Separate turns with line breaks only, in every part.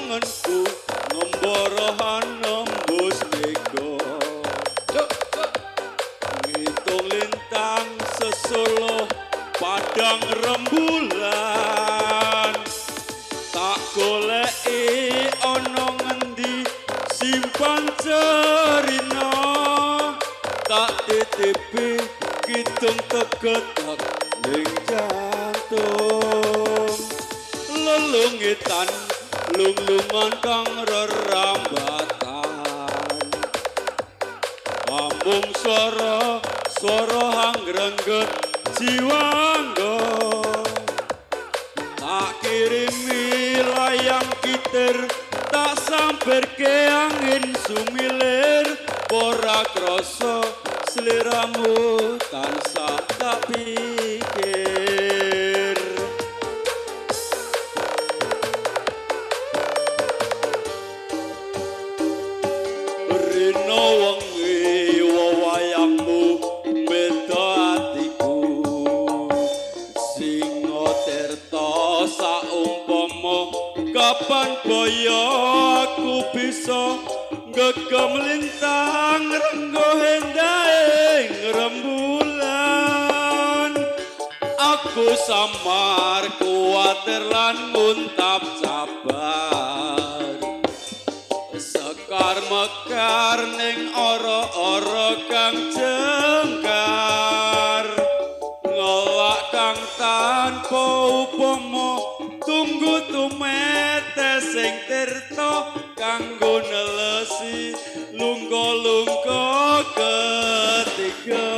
Angenku ngembara nembus mega, ngitung lintang sesolo padang rembulan. Tak goleki ana ngendi simpan cerina, tak titipi kidung tegetek ning jantung. Lelungitan lunglungan kang rerambatan, ambung swara swara hangrengget jiwangga. Tak kirimi layang kitir, tak samperke angin sumilir. Ora krasa sliramu tansah tak pikir. Rina wengi wewayangmu beda atiku, singa tirta saumpama kapan boyo aku bisa gegem lintang renggo endahe rembulan. Aku samar kuwatir lan nguntap sabar, sekar mekar ning ora-ora kang jengkar. Ngelak kang tanpa upama tunggu tumete sing tirta kanggo nelesi lungga-lungga ketiga.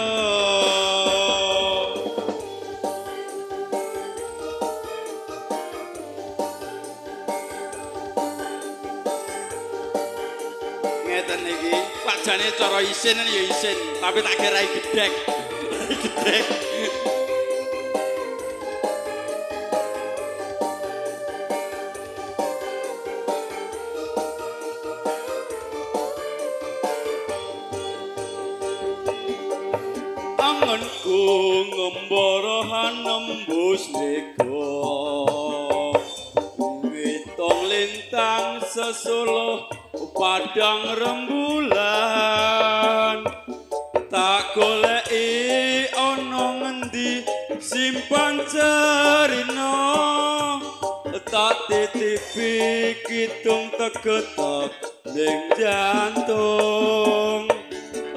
Ngeten iki, sakjane cara isin ya isin, tapi tak kira gedhek. Gedhek. Angenku ngembara nembus mega, ngitung lintang sesolo padang rembulan. Tak goleki ana ngendi simpan cerina, tak titipi kidung tegetek ning jantung.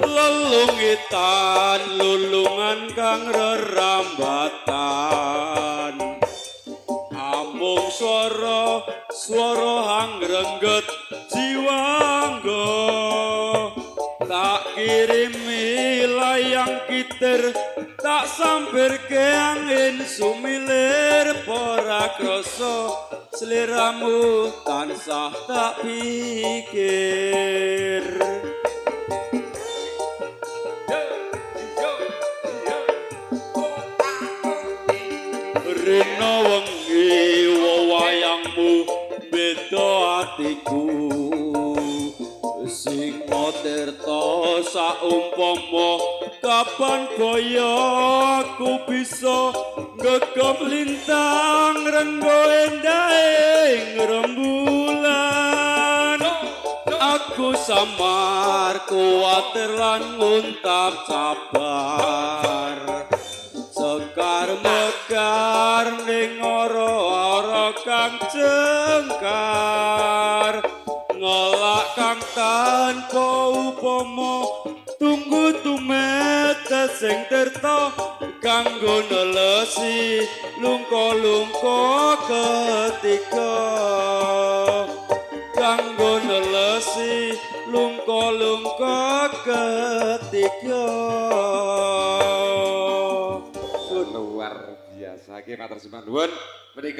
Lelungitan lulungan kang rerambatan, amung swara swara hangrengget jiwangga. Tak kirimi layang kitir, tak sampirke angin sumilir. Ora krasa sliramu tansah tak pikir. Rina wengi wewayangmu beda atiku, singa tirta saumpama kapan kaya aku bisa gegem lintang renggo endahe rembulan. Aku samar kuwatir lan nguntap sabar, sekar mekar ning ora-ora kang jengkar. Ngelak kang tanpa upama tunggu tumete sing tirta kanggo nelesi lungka-lungka ketiga, kanggo nelesi lungka-lungka ketiga.
Luar biasa, nggih matur sembah nuwun menika.